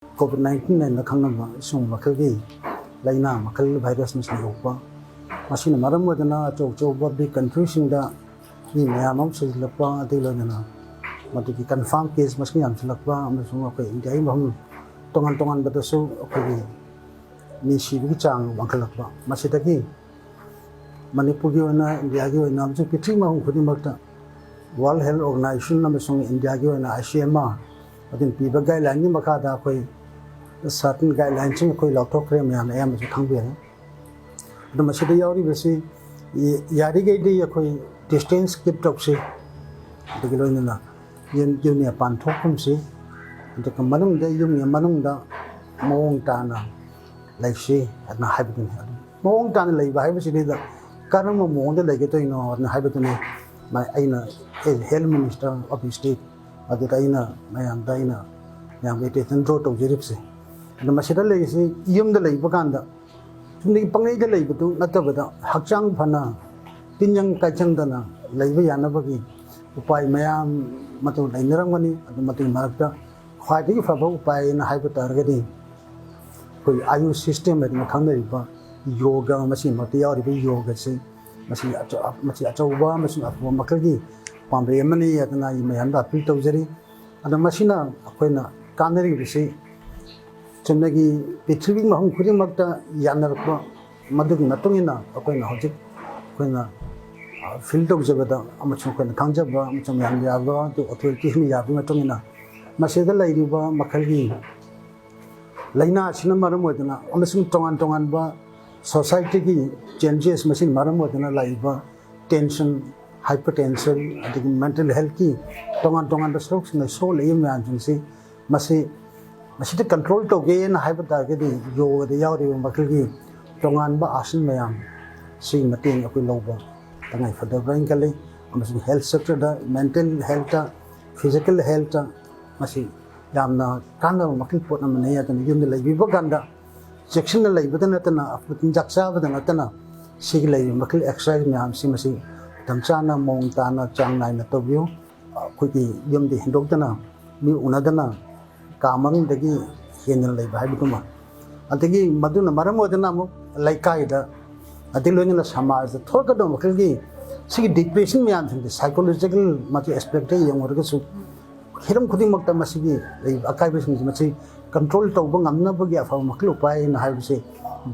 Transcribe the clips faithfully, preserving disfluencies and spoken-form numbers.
COVID nineteen ꯍꯥꯏꯅ ꯈꯪꯅꯕ ꯁꯤꯒꯨꯝꯕ ꯃꯈꯜꯒꯤ ꯂꯥꯏꯅꯥ ꯃꯈꯜ ꯚꯥꯏꯔꯁꯅ ꯁꯟꯗꯣꯛꯄ, ꯃꯁꯤꯅ ꯃꯔꯝ ꯑꯣꯏꯗꯨꯅ ꯑꯆꯧ ꯑꯆꯧꯕ ꯕꯤꯛ ꯀꯟꯇ꯭ꯔꯤꯁꯤꯡꯗ ꯃꯤ ꯃꯌꯥꯝ ꯑꯃ ꯁꯤꯖꯤꯜꯂꯛꯄ, ꯑꯗꯨꯒ ꯂꯣꯏꯅꯅ ꯃꯗꯨꯒꯤ ꯀꯟꯐꯥꯔꯝ ꯀꯦꯁ ꯃꯁꯤꯡ ꯌꯥꯝꯁꯤꯜꯂꯛꯄ, ꯑꯃꯁꯨꯡ ꯑꯩꯈꯣꯏ ꯏꯟꯗꯤꯌꯥꯒꯤ ꯃꯐꯝ ꯇꯣꯉꯥꯟ ꯇꯣꯉꯥꯟꯕꯗꯁꯨ ꯑꯩꯈꯣꯏꯒꯤ ꯃꯤ ꯁꯤꯕꯒꯤ ꯆꯥꯡ ꯋꯥꯡꯈꯠꯂꯛꯄ, ꯃꯁꯤꯗꯒꯤ ꯃꯅꯤꯄꯨꯔꯒꯤ ꯑꯣꯏꯅ, ꯏꯟꯗꯤꯌꯥꯒꯤ ꯑꯣꯏꯅ ꯑꯃꯁꯨꯡ ꯄ꯭ꯔꯤꯊꯤꯕꯤ ꯃꯐꯝ ꯈꯨꯗꯤꯡꯃꯛꯇ ꯋꯥꯔꯜ ꯍꯦꯜꯊ ꯑꯣꯔꯒꯅꯥꯏꯖꯦꯁꯟ ꯑꯃꯁꯨꯡ ꯏꯟꯗꯤꯌꯥꯒꯤ ꯑꯣꯏꯅ ꯑꯥꯏ ꯁꯤ ꯑꯦꯝ ꯑꯥꯔ, ꯑꯗꯨꯅ ꯄꯤꯕ ꯒꯥꯏꯗꯂꯥꯏꯟꯒꯤ ꯃꯈꯥꯗ ꯑꯩꯈꯣꯏ ꯁꯔꯇꯟ ꯒꯥꯏꯗꯂꯥꯏꯟꯁꯤꯡ ꯑꯩꯈꯣꯏ ꯂꯥꯎꯊꯣꯛꯈ꯭ꯔꯦ, ꯃꯌꯥꯝꯅ ꯑꯌꯥꯝꯕꯁꯨ ꯈꯪꯕꯤꯔꯦ꯫ ꯑꯗꯣ ꯃꯁꯤꯗ ꯌꯥꯎꯔꯤꯕꯁꯤ ꯌꯥꯔꯤꯈꯩꯗꯤ ꯑꯩꯈꯣꯏ ꯗꯤꯁꯇꯦꯟꯁ ꯀꯤꯞ ꯇꯧꯁꯤ, ꯑꯗꯨꯒ ꯂꯣꯏꯅꯅ ꯌꯨꯝ, ꯌꯨꯝꯒꯤ ꯃꯄꯥꯟ ꯊꯣꯛꯀꯨꯝꯁꯤ, ꯑꯗꯨꯒ ꯃꯅꯨꯡꯗ, ꯌꯨꯝꯒꯤ ꯃꯅꯨꯡꯗ ꯃꯑꯣꯡ ꯇꯥꯅ ꯂꯩꯁꯤ ꯑꯗꯨꯅ ꯍꯥꯏꯕꯗꯨꯅꯤ꯫ ꯑꯗꯨ ꯃꯑꯣꯡ ꯇꯥꯅ ꯂꯩꯕ ꯍꯥꯏꯕꯁꯤꯗꯩꯗ ꯀꯔꯝꯕ ꯃꯑꯣꯡꯗ ꯂꯩꯒꯗꯣꯏꯅꯣ ꯑꯗꯨꯅ ꯍꯥꯏꯕꯗꯨꯅꯤ꯫ ꯃ-, ꯑꯩꯅ ꯑꯦ ꯍꯦꯜꯊ ꯃꯤꯅꯤꯁꯇꯔ ꯑꯣꯐ ꯁ꯭ꯇꯦꯠ ꯑꯗꯨꯗ ꯑꯩꯅ ꯃꯌꯥꯝꯗ ꯑꯩꯅ ꯃꯌꯥꯝꯒꯤ ꯑꯦꯇꯦꯟꯁꯟ ꯗ꯭ꯔꯣ ꯇꯧꯖꯔꯤꯕꯁꯦ꯫ ꯑꯗꯣ ꯃꯁꯤꯗ ꯂꯩꯔꯤꯁꯤ ꯌꯨꯝꯗ ꯂꯩꯕ ꯀꯥꯟꯗ ꯆꯨꯝꯅꯒꯤ ꯄꯪꯂꯩꯗ ꯂꯩꯕꯗꯨ ꯅꯠꯇꯕꯗ ꯍꯛꯆꯥꯡ ꯐꯅ ꯇꯤꯟꯖꯪ ꯀꯥꯏꯖꯪꯗꯅ ꯂꯩꯕ ꯌꯥꯅꯕꯒꯤ ꯎꯄꯥꯏ ꯃꯌꯥꯝ ꯃꯗꯨ ꯂꯩꯅꯔꯝꯒꯅꯤ꯫ ꯑꯗꯨ ꯃꯗꯨꯒꯤ ꯃꯔꯛꯇ ꯈ꯭ꯋꯥꯏꯗꯒꯤ ꯐꯕ ꯎꯄꯥꯏ ꯍꯥꯏꯅ ꯍꯥꯏꯕ ꯇꯥꯔꯒꯗꯤ ꯑꯩꯈꯣꯏ ꯑꯥꯌꯨꯁ ꯁꯤꯁꯇꯦꯝ ꯍꯥꯏꯗꯅ ꯈꯪꯅꯔꯤꯕ ꯌꯣꯒ ꯃꯁꯤꯃꯛꯇ ꯌꯥꯎꯔꯤꯕ ꯌꯣꯒꯁꯤ ꯃꯁꯤ ꯑꯆ-, ꯃꯁꯤ ꯑꯆꯧꯕ ꯑꯃꯁꯨꯡ ꯑꯐꯕ ꯃꯈꯜꯒꯤ ꯄꯥꯝꯕꯩ ꯑꯃꯅꯤ ꯍꯥꯏꯗꯅ ꯑꯩ ꯃꯌꯥꯝꯗ ꯑꯄꯤꯜ ꯇꯧꯖꯔꯤ꯫ ꯑꯗꯣ ꯃꯁꯤꯅ ꯑꯩꯈꯣꯏꯅ ꯀꯥꯟꯅꯔꯤꯕꯁꯤ ꯆꯨꯝꯅꯒꯤ ꯄ꯭ꯔꯤꯊꯤꯕꯤ ꯃꯐꯝ ꯈꯨꯗꯤꯡꯃꯛꯇ ꯌꯥꯅꯔꯛꯄ, ꯃꯗꯨꯒꯤ ꯃꯇꯨꯡ ꯏꯟꯅ ꯑꯩꯈꯣꯏꯅ ꯍꯧꯖꯤꯛ ꯑꯩꯈꯣꯏꯅ, ꯑ, ꯐꯤꯜ ꯇꯧꯖꯕꯗ ꯑꯃꯁꯨꯡ ꯑꯩꯈꯣꯏꯅ ꯈꯪꯖꯕ ꯑꯃꯁꯨꯡ ꯃꯌꯥꯝ ꯌꯥꯕ ꯑꯗꯨ ꯑꯣꯊꯣꯔꯤꯇꯤꯁꯤꯡꯅ ꯌꯥꯕꯒꯤ ꯃꯇꯨꯡ ꯏꯟꯅ ꯃꯁꯤꯗ ꯂꯩꯔꯤꯕ ꯃꯈꯜꯒꯤ ꯂꯥꯏꯅꯥ ꯑꯁꯤꯅ ꯃꯔꯝ ꯑꯣꯏꯗꯨꯅ ꯑꯃꯁꯨꯡ ꯇꯣꯉꯥꯟ ꯇꯣꯉꯥꯟꯕ ꯁꯣꯁꯥꯏꯇꯤꯒꯤ ꯆꯦꯟꯖꯦꯁ ꯃꯁꯤꯅ ꯃꯔꯝ ꯑꯣꯏꯗꯨꯅ ꯂꯥꯛꯏꯕ ꯇꯦꯟꯁꯟ, ꯍꯥꯏꯄꯔ ꯇꯦꯟꯁꯟ, ꯑꯗꯒꯤ ꯃꯦꯟꯇꯦꯜ ꯍꯦꯜꯊꯀꯤ ꯇꯣꯉꯥꯟ ꯇꯣꯉꯥꯟꯕ ꯁꯔꯨꯛꯁꯤꯡꯗ ꯁꯣꯛꯂꯛꯏꯕ ꯃꯌꯥꯝꯁꯤꯡꯁꯤ ꯃꯁꯤ, ꯃꯁꯤꯗ ꯀꯟꯇ꯭ꯔꯣꯜ ꯇꯧꯒꯦꯅ ꯍꯥꯏꯕ ꯇꯥꯔꯒꯗꯤ ꯌꯣꯒꯗ ꯌꯥꯎꯔꯤꯕ ꯃꯈꯜꯒꯤ ꯇꯣꯉꯥꯟꯕ ꯑꯥꯁꯟ ꯃꯌꯥꯝ ꯁꯤꯒꯤ ꯃꯇꯦꯡ ꯑꯩꯈꯣꯏ ꯂꯧꯕ ꯇꯉꯥꯏ ꯐꯗꯕ꯭ꯔꯥ ꯍꯥꯏꯅ ꯈꯜꯂꯤ꯫ ꯑꯃꯁꯨꯡ ꯍꯦꯜꯊ ꯁꯦꯛꯇꯔꯗ, ꯃꯦꯟꯇꯦꯜ ꯍꯦꯜꯊꯇ, ꯐꯤꯖꯤꯀꯦꯜ ꯍꯦꯜꯊꯇ ꯃꯁꯤ ꯌꯥꯝꯅ ꯀꯥꯟꯅꯕ ꯃꯈꯜ ꯄꯣꯠ ꯑꯃꯅꯤ꯫ ꯑꯗꯨꯅ ꯌꯨꯝꯗ ꯂꯩꯕꯤꯕ ꯀꯥꯟꯗ ꯆꯦꯛꯁꯤꯟꯅ ꯂꯩꯕꯗ ꯅꯠꯇꯅ, ꯆꯤꯟꯖꯥꯛ ꯆꯥꯕꯗ ꯅꯠꯇꯅ ꯁꯤꯒꯤ ꯂꯩꯔꯤꯕ ꯃꯈꯜ ꯑꯦꯛꯁꯔꯁꯥꯏꯁ ꯃꯌꯥꯝꯁꯤ ꯃꯁꯤ ꯃꯇꯝ ꯆꯥꯅ, ꯃꯑꯣꯡ ꯇꯥꯅ, ꯆꯥꯡ ꯅꯥꯏꯅ ꯇꯧꯕꯤꯌꯨ꯫ ꯑꯩꯈꯣꯏꯒꯤ ꯌꯨꯝꯗ ꯍꯦꯟꯗꯣꯛꯇꯅ, ꯃꯤ ꯎꯅꯗꯅ, ꯀꯥ ꯃꯅꯨꯡꯗꯒꯤ ꯍꯦꯟꯗꯅ ꯂꯩꯕ ꯍꯥꯏꯕꯗꯨꯃ꯫ ꯑꯗꯒꯤ ꯃꯗꯨꯅ ꯃꯔꯝ ꯑꯣꯏꯗꯨꯅ ꯑꯃꯨꯛ ꯂꯩꯀꯥꯏꯗ, ꯑꯗꯩ ꯂꯣꯏꯅꯅ ꯁꯃꯥꯖꯗ ꯊꯣꯛꯂꯛꯀꯗꯕ ꯃꯈꯜꯒꯤ ꯁꯤꯒꯤ depression ꯃꯌꯥꯝꯁꯤꯡꯁꯦ psychological ꯃꯥꯒꯤ aspect ꯇ ꯌꯦꯡꯉꯨꯔꯒꯁꯨ, ꯍꯤꯔꯝ ꯈꯨꯗꯤꯡꯃꯛꯇ ꯃꯁꯤꯒꯤ ꯂꯩꯔꯤꯕ ꯑꯀꯥꯏꯕꯁꯤꯡꯁꯦ ꯃꯁꯤ control ꯇꯧꯕ ꯉꯝꯅꯕꯒꯤ ꯑꯐꯕ ꯃꯈꯜ ꯎꯄꯥꯏ ꯍꯥꯏꯅ ꯍꯥꯏꯕꯁꯤ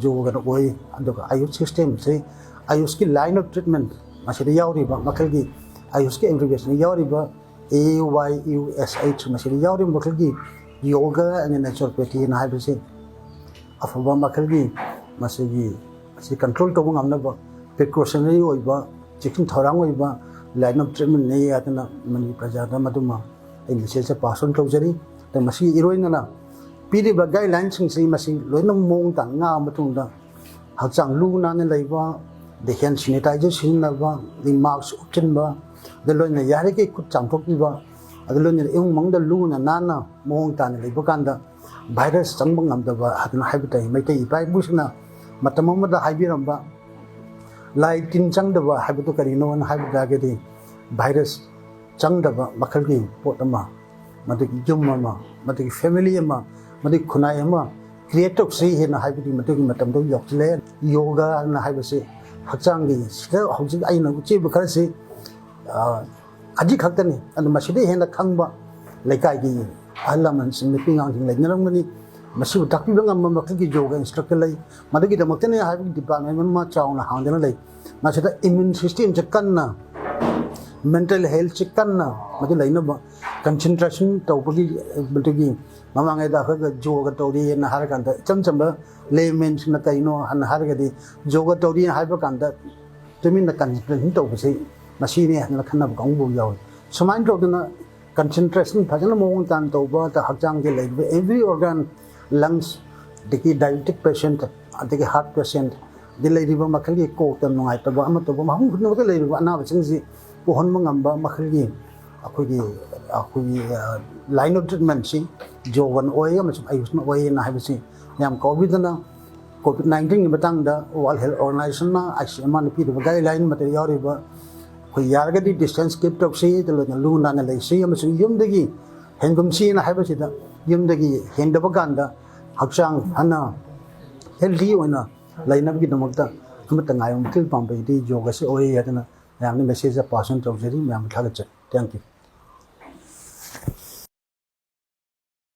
ꯌꯣꯒꯅ ꯑꯣꯏ꯫ ꯑꯗꯨꯒ ꯑꯌꯨꯁ system ꯁꯤ, ꯑꯌꯨꯁꯀꯤ line of treatment ꯃꯁꯤꯗ ꯌꯥꯎꯔꯤꯕ ꯃꯈꯜꯒꯤ, ꯑꯌꯨꯁꯀꯤ abbreviation ꯌꯥꯎꯔꯤꯕ A Y U S H ꯃꯁꯤꯗ ꯌꯥꯎꯔꯤꯕ ꯃꯈꯜꯒꯤ yoga and naturopathy ꯅ ꯍꯥꯏꯕꯁꯤ ꯑꯐꯕ ꯃꯈꯜꯒꯤ ꯃꯁꯤꯒꯤ, ꯃꯁꯤ control ꯇꯧꯕ ꯉꯝꯅꯕ precautionary ꯑꯣꯏꯕ, ꯆꯦꯛꯁꯤꯟ ꯊꯧꯔꯥꯡ ꯑꯣꯏꯕ line of treatment ꯅꯤ ꯍꯥꯏꯗꯅ ꯃꯅꯤꯄꯨꯔ ꯄ꯭ꯔꯖꯥꯗ ꯃꯗꯨꯃ ꯑꯩ message ꯁꯦ pass on ꯇꯧꯖꯔꯤ꯫ ꯑꯗ ꯃꯁꯤꯒꯤ ꯏꯔꯣꯏꯅꯅ ꯄꯤꯔꯤꯕ guideline ꯁꯤꯡꯁꯤ ꯃꯁꯤ ꯂꯣꯏꯅ ꯃꯑꯣꯡ ꯇꯥꯅ ꯉꯥꯛꯑ ꯃꯇꯨꯡꯗ, ꯍꯛꯆꯥꯡ ꯂꯨ ꯅꯥꯟꯅ ꯂꯩꯕ, ꯑꯗꯩ hand sanitizer ꯁꯤꯖꯤꯟꯅꯕ, ꯑꯗꯩ mask ꯎꯞꯁꯤꯟꯕ, ꯑꯗꯩ ꯂꯣꯏꯅ ꯌꯥꯔꯤꯈꯩ ꯈꯨꯠ ꯆꯥꯝꯊꯣꯛꯄꯤꯕ, ꯑꯗꯩ ꯂꯣꯏꯅꯅ ꯏꯃꯨꯡ ꯃꯅꯨꯡꯗ ꯂꯨꯅ ꯅꯥꯟꯅ ꯃꯑꯣꯡ ꯇꯥꯅ ꯂꯩꯕ ꯀꯥꯟꯗ virus ꯆꯪꯕ ꯉꯝꯗꯕ ꯍꯥꯏꯗꯅ ꯍꯥꯏꯕ ꯇꯥꯏ꯫ ꯃꯩꯇꯩ ꯏꯄꯥ ꯏꯄꯨꯁꯤꯡꯅ ꯃꯇꯝ ꯑꯃꯗ ꯍꯥꯏꯕꯤꯔꯝꯕ ꯂꯥꯏ ꯇꯤꯟ ꯆꯪꯗꯕ ꯍꯥꯏꯕꯗꯨ ꯀꯔꯤꯅꯣꯅ ꯍꯥꯏꯕ ꯇꯥꯔꯒꯗꯤ, virus ꯆꯪꯗꯕ ꯃꯈꯜꯒꯤ ꯄꯣꯠ ꯑꯃ, ꯃꯗꯨꯒꯤ ꯌꯨꯝ ꯑꯃ, ꯃꯗꯨꯒꯤ family ꯑꯃ, ꯃꯗꯨꯒꯤ ꯈꯨꯟꯅꯥꯏ ꯑꯃ create ꯇꯧꯁꯤ ꯍꯥꯏꯅ ꯍꯥꯏꯕꯗꯤ ꯃꯗꯨꯒꯤ ꯃꯇꯝꯗ ꯌꯧꯁꯤꯜꯂꯦ꯫ ꯌꯣꯒꯥ ꯍꯥꯏꯅ ꯍꯥꯏꯕꯁꯤ ꯍꯛꯆꯥꯡꯒꯤ ꯁꯤꯗ ꯍꯧꯖꯤꯛ ꯑꯩꯅ ꯎꯠꯆꯔꯤꯕ ꯈꯔꯁꯤ, ꯑ, ꯈꯖꯤꯛ ꯈꯛꯇꯅꯤ꯫ ꯑꯗꯨ ꯃꯁꯤꯗꯩ ꯍꯦꯟꯅ ꯈꯪꯕ ꯂꯩꯀꯥꯏꯒꯤ ꯑꯍꯜ ꯂꯃꯟꯁꯤꯡ, ꯅꯨꯄꯤ ꯑꯉꯥꯡꯁꯤꯡ ꯂꯩꯅꯔꯝꯒꯅꯤ꯫ ꯃꯁꯤꯕꯨ ꯇꯥꯛꯄꯤꯕ ꯉꯝꯕ ꯃꯈꯜꯒꯤ ꯌꯣꯒ instructor ꯂꯩ꯫ ꯃꯗꯨꯒꯤꯗꯃꯛꯇꯅꯤ ꯍꯥꯏꯕꯒꯤ department ꯑꯃ ꯆꯥꯎꯅ ꯍꯥꯡꯗꯨꯅ ꯂꯩ꯫ ꯃꯁꯤꯗ immune system ꯁꯦ ꯀꯟꯅ, mental health ꯁꯦ ꯀꯟꯅ ꯃꯗꯨ ꯂꯩꯅꯕ concentration ꯇꯧꯕꯒꯤ, ꯃꯗꯨꯒꯤ ꯃꯃꯥꯡꯉꯩꯗ ꯑꯩꯈꯣꯏꯒ ꯌꯣꯒ ꯇꯧꯔꯤꯅ ꯍꯥꯏꯔꯀꯥꯟꯗ ꯏꯆꯝ ꯆꯝꯕ layman ꯁꯤꯡꯅ ꯀꯩꯅꯣ ꯍꯥꯏꯅ ꯍꯥꯏꯔꯒꯗꯤ, ꯌꯣꯒ ꯇꯧꯔꯤ ꯍꯥꯏꯕ ꯀꯥꯟꯗ ꯇꯨꯃꯤꯟꯅ concentration ꯇꯧꯕꯁꯤ ꯃꯁꯤꯅꯤ ꯍꯥꯏꯅ ꯈꯟꯅꯕ ꯀꯥꯡꯕꯨ ꯌꯥꯎꯏ꯫ ꯁꯨꯃꯥꯏꯅ ꯇꯧꯗꯅ concentration ꯐꯖꯅ ꯃꯑꯣꯡ ꯇꯥꯅ ꯇꯧꯕ, ꯑꯗ ꯍꯛꯆꯥꯡꯒꯤ ꯂꯩꯔꯤꯕ every organ, lungs, ꯑꯗꯒꯤ diabetic patient, ꯑꯗꯒꯤ heart patient, ꯑꯗꯩ ꯂꯩꯔꯤꯕ ꯃꯈꯜꯒꯤ ꯀꯣꯛꯇ ꯅꯨꯡꯉꯥꯏꯇꯕ ꯑꯃ ꯇꯧꯕ, ꯃꯐꯝ ꯈꯨꯗꯤꯡꯃꯛꯇ ꯂꯩꯔꯤꯕ ꯑꯅꯥꯕꯁꯤꯡꯁꯤ ꯄꯣꯛꯍꯟꯕ ꯉꯝꯕ ꯃꯈꯜꯒꯤ ꯑꯩꯈꯣꯏꯒꯤ, ꯑꯩꯈꯣꯏꯒꯤ, ꯑ, line of treatment ꯁꯤ ꯌꯣꯒꯅ ꯑꯣꯏ ꯑꯃꯁꯨꯡ ꯑꯌꯨꯁꯅ ꯑꯣꯏꯅ ꯍꯥꯏꯕꯁꯤ ꯌꯥꯝ ꯀꯥꯎꯕꯤꯗꯅ, COVID nineteen ꯒꯤ ꯃꯇꯥꯡꯗ World Health Organization ꯅ, I C M R ꯅ ꯄꯤꯔꯤꯕ guideline ꯃꯗꯨꯗ ꯌꯥꯎꯔꯤꯕ, ꯑꯩꯈꯣꯏ ꯌꯥꯔꯒꯗꯤ distance keep ꯇꯧꯁꯤ, ꯑꯗꯨꯒ ꯂꯨ ꯅꯥꯟꯅ ꯂꯩꯁꯤ ꯑꯃꯁꯨꯡ ꯌꯨꯝꯗꯒꯤ ꯍꯦꯟꯒꯨꯝꯁꯤꯅ ꯍꯥꯏꯕꯁꯤꯗ ꯌꯨꯝꯗꯒꯤ ꯍꯦꯟꯗꯕ ꯀꯥꯟꯗ ꯍꯛꯆꯥꯡ ꯐꯅ healthy ꯑꯣꯏꯅ ꯂꯩꯅꯕꯒꯤꯗꯃꯛꯇ ꯑꯃꯠꯇ ꯉꯥꯏꯕ ꯃꯊꯧ ꯄꯥꯝꯕꯩꯗꯤ ꯌꯣꯒꯁꯤ ꯑꯣꯏ ꯍꯥꯏꯗꯅ ꯃꯌꯥꯝꯗ message pass on ꯇꯧꯖꯔꯤ꯫ ꯃꯌꯥꯝꯕꯨ ꯊꯥꯒꯠꯆꯔꯤ꯫ Thank you꯫